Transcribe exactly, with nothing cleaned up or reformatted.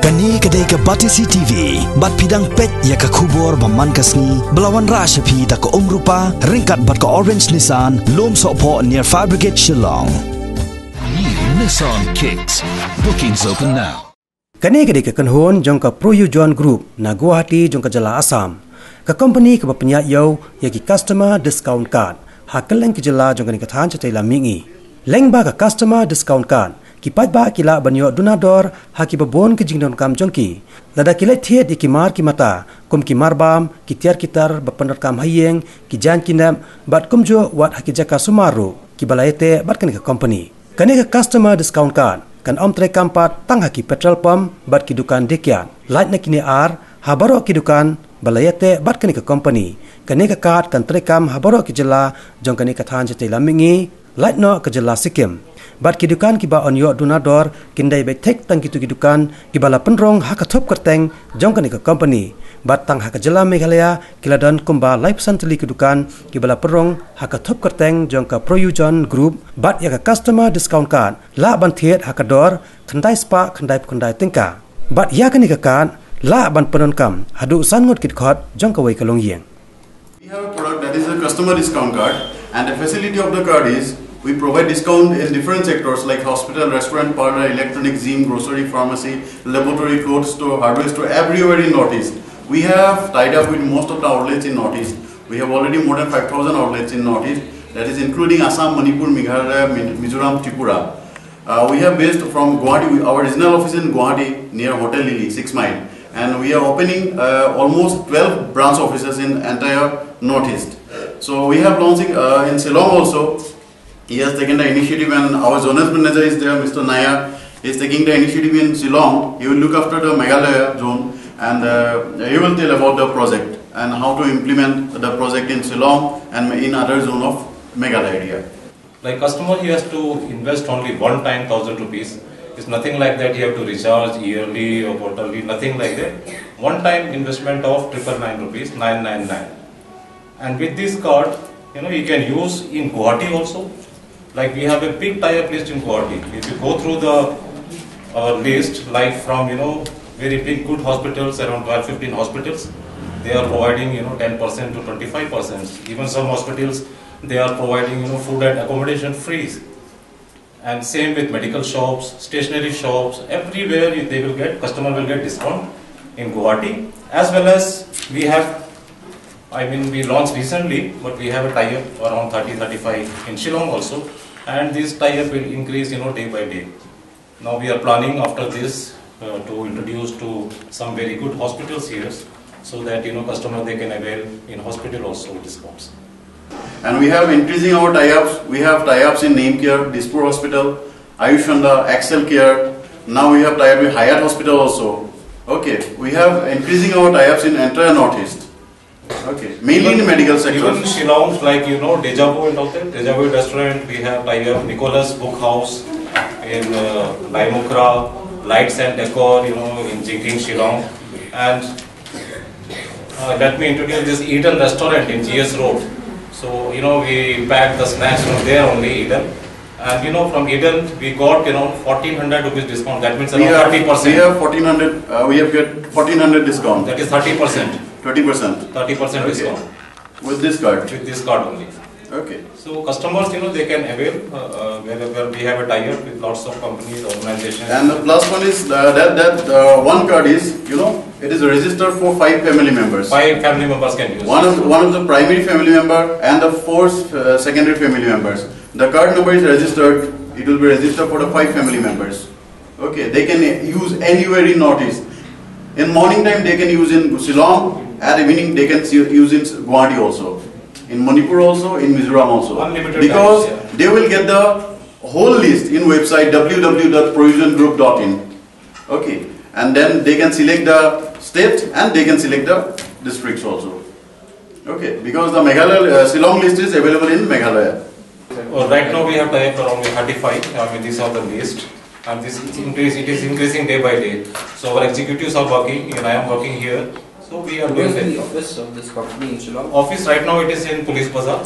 Kane ka dei ka Batesi T V, bad phi dang peit ïa ka khubor ba man ka sngi, ba la wanrah sha phi da ka Umrupa, ryngkat bad ka Orange Nissan, Lum Sohphoh near Fire Brigade Shillong. New Nissan Kicks. Bookings open now. Kane ka dei ka kynhun jong ka Proyojon Group na Guwahati jong ka jylla Assam. Ka company kaba pynïaid ïew ïa ki customer discount card ha kylleng ki jylla jong kane ka thaiñ shatei lam mihngi. Lyngba ka customer discount card, ki paidbah ki lah ban ïoh duna dor ha kiba bun ki jingdonkam jong ki. Lada ki leit thied ïa ki mar ki mata, kum ki mar bam, ki tiar ki tar ba pyndonkam ha ïing, ki jaiñ ki nep, bad kumjuh wat ha ki jaka sumar ruh, kiba la ïateh bad kane ka company. Kane ka customer discount card kan ym treikam pat tang ha ki petrol pump bad ki dukan dieng kiad. Lait na kine ar, ha baroh ki dukan ba la ïateh bad kane ka company. Kane ka card kan treikam ha baroh ki jylla jong kane ka thaiñ shatei lam mihngi, lait noh ka jylla Sikkim. Bad ki dukan kiba yn ïoh duna dor kin dei beit thik tang kito ki dukan kiba la pynrung ha ka thup kyrteng jong kane ka company. Bad tang ha ka jylla Meghalaya ki la don kumba lai phew san tylli ki dukan kiba la pynrung ha ka thup kyrteng jong ka Proyojon Group, bad ïa ka customer discount card lah ban thied ha ka dor khyndai spah khyndai phew khyndai tyngka. Bad ïa kane ka card lah ban pyndonkam haduh san ngut ki dkhot jong kawei ka longïing. We have a product that is a customer discount card, and the facility of the card is we provide discount in different sectors like hospital, restaurant, parlor, electronic, gym, grocery, pharmacy, laboratory, clothes store, hardware store, everywhere in Northeast. We have tied up with most of the outlets in Northeast. We have already more than five thousand outlets in Northeast. That is including Assam, Manipur, Meghalaya, Mi- Mizoram, Tripura. Uh, we have based from Guwahati. We, our regional office in Guwahati near Hotel Lily, six Mile, and we are opening uh, almost twelve branch offices in entire Northeast. So we have launching uh, in Shillong also. He has taken the initiative, and our zonal manager is there, Mister Nair. He is taking the initiative in Shillong. He will look after the Meghalaya zone, and uh, he will tell about the project and how to implement the project in Shillong and in other zone of Meghalaya area. Like, customer, he has to invest only one time thousand rupees. It's nothing like that he have to recharge yearly or quarterly, nothing like that. One time investment of triple nine rupees, nine nine nine. And with this card, you know, he can use in Guwahati also. Like, we have a big tie-up list in Guwahati. If you go through the uh, list, like, from, you know, very big good hospitals, around twelve, fifteen hospitals, they are providing, you know, ten percent to twenty-five percent. Even some hospitals, they are providing, you know, food and accommodation free. And same with medical shops, stationery shops, everywhere you- they will get, customer will get discount in Guwahati. As well as we have, I mean, we launched recently, but we have a tie-up around thirty, thirty-five in Shillong also. And this tie-up will increase, you know, day by day. Now we are planning after this uh, to introduce to some very good hospitals here, so that, you know, customer, they can avail in hospital also discounts. And we have increasing our tie-ups. We have tie-ups in Name Care, Dispur Hospital, Ayush Chanda, Excel Care. Now we have tie-up with Hyatt Hospital also. Okay, we have increasing our tie-ups in entire Northeast. Okay, mainly in medical sector. Even Shillong, like, you know, Deja Vu and all that. Deja Vu restaurant, we have tie-up Nicholas Book House in uh, Laimukra, Lights and Decor, you know, in Jingking, Shillong. And uh, let me introduce this Eden Restaurant in G S Road. So, you know, we pack the snacks from there only, Eden. And, you know, from Eden, we got, you know, fourteen hundred rupees discount. That means around thirty percent. We have fourteen hundred, uh, we have get fourteen hundred discount. That is thirty percent. Thirty percent. Thirty percent discount. With this card? With this card only. Okay. So customers, you know, they can avail uh, uh, wherever we have a tie-up with lots of companies, organizations. And the plus one is uh, that that uh, one card is, you know, it is registered for five family members. Five family members can use. One of the, one of the primary family member and the four uh, secondary family members. The card number is registered. It will be registered for the five family members. Okay, they can use anywhere in Northeast. In morning time, they can use in Shillong. At evening, they can see- use in Guwahati also. In Manipur also, in Mizoram also. Unlimited because times, yeah. They will get the whole list in website w w w dot provision group dot in. Okay, and then they can select the state and they can select the districts also. Okay, because the Meghalaya uh, Shillong list is available in Meghalaya. Uh, right now we have tie-up around thirty-five. I mean, these are the list, and this is increase. It is increasing day by day. So our executives are working, and I am working here. So we are doing that. Where's the office of this company in Shillong? Office right now it is in Police Bazaar.